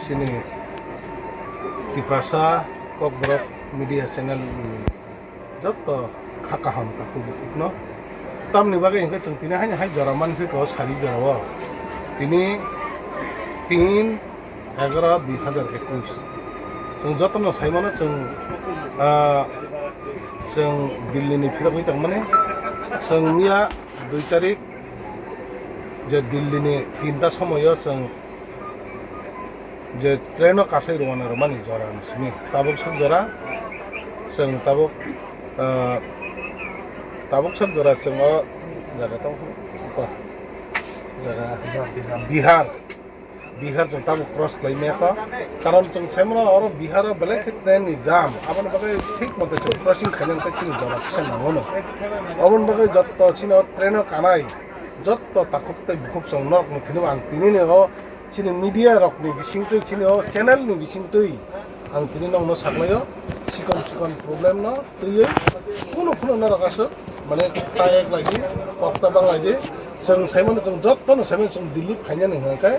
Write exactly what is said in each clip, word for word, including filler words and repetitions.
Chini Tiprasa Kokborok Media Channel ni joto kha kaham takhuk bukhukno. Tamni bagwi hwnkhe chwng tini haino hai jora manphi tongo sari jorao. Tini tin egaroh dui hazar ekush. Chwng jotono saimano chwng, ah, chwng Delhi ni phirogwi tongmani. Chwng miya dui tarik je Delhi ni tinta somoyo chwng je train o kasai rwna rwmani jora ni simi. Tabuk sak jora chwng tabuk, ah, tabuk sak jora chwng o jaga tong jaga Bihar, Bihar. Bihar chwng tabuk cross khlai maya kho. Karon chwng saimano oro Bihar o belai khe train ni jam. Aboni bagwi thik mote chwng crossing khaina hwnkhe chini jora kisa nango no. Aboni bagwi jotto chini o train o kanai jotto takhuk tei bukhuk chwng norok no thwinwi ang tini ni o chini media rok ni bisingtwi chini o channel ni bisingtwi ang tini nokno saklaio. Chikon chikon problem no twiwi kunu kunu norok aswk mane ta ek lai di, kok ta bang lai di. Chwng saimano chwng jotto no saimano chwng Delhi phainani hwnkhe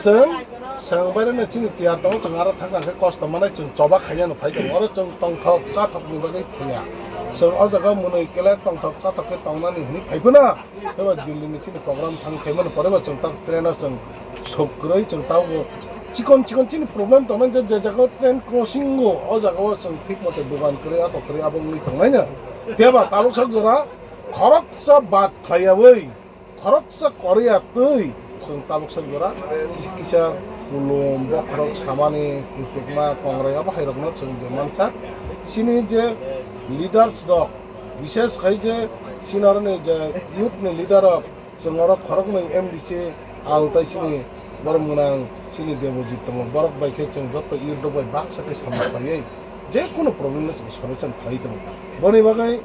chwng, chwng baireno chini tiyar tongo, chwng aro thangkha khe kosto manai chwng choba khainano phai tongo. Oro chwng tongthok chathok ni bagwi phaiya. Chwng o jaga mwnwi kele tongthok chathok khe tongnani hwnwi phai phano. Eba Delhi ni chini program thang khaimani pore bo chwng tak train o chwng sok kwrwi chwng tabuk chikon chikon chini problem tongnai je, je jaga o train crossing o, o jaga o chwng thik mote dogan kwrwi atok kwrwi abo wngwi tongnai no. Phiya ba tabuk sak jora khoroksa bad khlaiyawi, khoroksa kwrwi ya twi chwng tabuk sak jora kis-, kisa kulum bokhorok samani kuchukma kongrai abo hai rokno chwng je mansak. Chini je leaders rok, bishes khai je chini aroni je youth ni leader rok, chwng oro khoroknwi M D C ang tai chini borok mwnang chini Debojit tongo, borok bai khe chwng joto youth rok bai baksa khe samung khlaiwi je kunu problem no chwng solution khlai tongo. Boni bagwi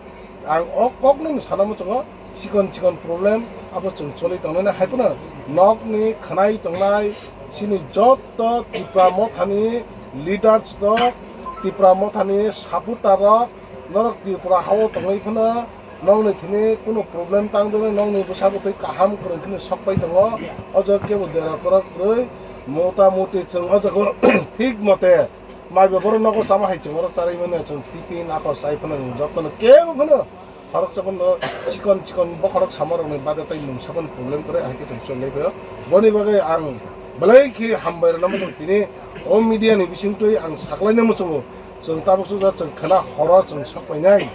ang o kok no sana muchungo chikon chikon problem abo chwng choli tongnai hai phano nokni khwnai tongnai chini joto Tipra Mothani leaders rok, Tipra Mothani supporter rok, norok Tripura hao tongwi phano nokni thini kunu problem tang dole, nokni bwsa bwtwi kaham kwrwng kheno sok pai tongo. O jaga kebo dera kwrwk kwrwi mota moti chwng o jaga thik mote maiba borok nogo chama hai chwng oro charwi mano, chwng tiffin akor chai phano chwng jotono kebo phano khoroksa phano chikon chikon bokhorok sama rokni bade tai mungsa phano problem kwrwi, hai khe chwng choli phaio. Boni bagwi ang belai khe hambai rwna muchung tini o media ni bisingtwi ang saklaina muchungo. Chwng tabuk chwng chwng khwna horo chwng sok painai,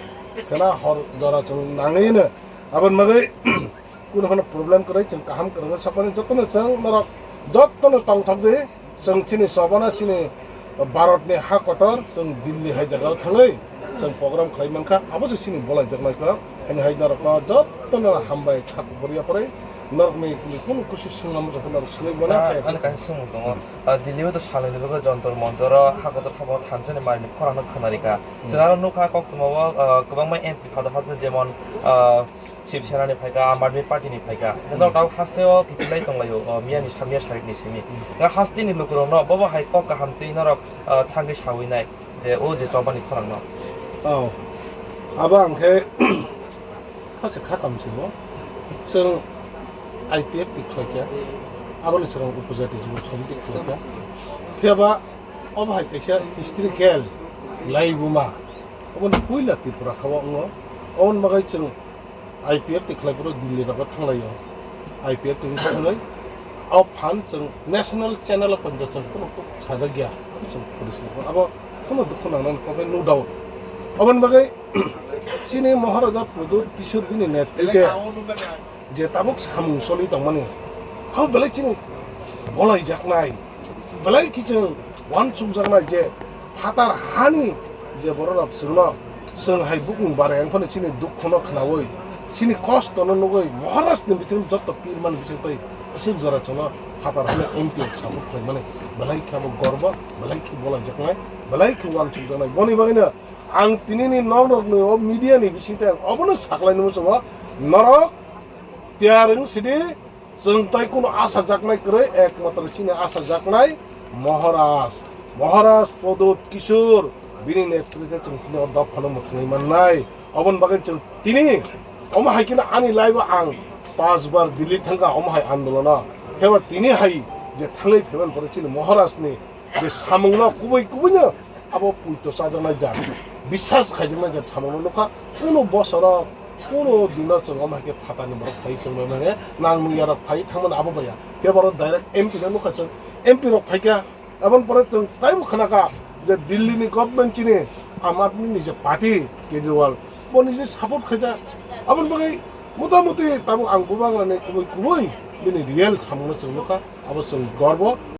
khwna hor jora chwng nangwi no. Aboni bagwi kunu phano problem kwrwi chwng kaham kwrwngwi sok painai, jotono chwng norok jotono tongthok di. Chwng chini chobana chini Bharat ni ha kotor chwng Delhi hai jagao thangwi chwng program khlai mankha, abo se chini bolai jaknai kha. Ani hai norokno jotono hambai khak boriya pore norokni kunu kusu swngma jotono swngwi mano. Ani kaisa swngmung tongo. Ah, Delhi o to salai ni bagwi Jantar Mantar o ha kotor kha bo thansa ni mari ni khorang no khna rikha. Chwng aro nukha koktwma o, ah, kwbangma M P phada phada jemon, ah, Shiv Sena ni phaikha, Aam Aadmi Party ni phaikha. Norok tabuk haste o kiphilai tonglaio, o miya ni samya sarik ni simi. Haste ni lukurok no bobo hai kok kaham twi norok, ah, thangwi sawi nai je o je chobani khorang no. Oh. Abo ang khe Kha se kha kam se bo. Chwng I P F twi khlai kha. Aboni swkang upojati jibo somiti khlai kha. Phiya ba obo hai kaisa historical laibuma. Obo ni puila Tripura kha o wngo. Oboni bagwi chwng I P F twi khlai phuru Delhi rogo thanglaio. I P F twi thangwi o phan chwng national channel o poito chwng kunu kuk sajak ya. Chwng police ni abo kunu dukhu nangnani kok no doubt. Oboni bagwi Chini Maharaja Pradyut Kishore bini netrite je tabuk samung choli tongmani, hao belai chini bolaijaknai, belai kiching uansukjaknai je phatar hani je bororok chwngno, chwng hai bukung barai wngphano chini dukhuno khnaui, chini kostono nugui Maharajni bising joto pirmani bising tei aswk jora chwngno phatar hani M P rok support khlaimani, belai khe abo gorbo, belai khe bolaijaknai, belai khe uansukjaknai. Boni bagwino Ang tinini nokrokni o media ni bisingtwi ang obono saklainwi muchungo, norok tiyar wng sidi, chwng tai kunu asajaknai kwrwi, ekmatro chini asajaknai Maharaj, Maharaj Pradyut Kishore, bini netrite chwng chini o dophano mwthangwi mannai. Oboni bagwi chwng tini omo hai kheno ani life o ang panch bar Delhi thangkha omo hai andolono. Pheba tini hai je thangwi phaimani pore chini Maharaj ni je samungno kubui kubuino abo puito chajaknai jat, biswas khaijaknai jat samungno nukha. Kuno bosoro, kuno dino chwng omo hai khe phatarni borok phai chwng bai manya, nang nung yarok phai thangmani abo baya. Khe borok direct M P no nukha chwng, M P rok phaikha. Aboni pore chwng taibo khnakha je Delhi ni government chini Aam Aadmi ni je party Kejriwal, bo ni je support khaikha. Aboni bagwi motamuti tabuk ang bubagrani kubui kubui bini real samungno chwng nukha, abo chwng gorbo.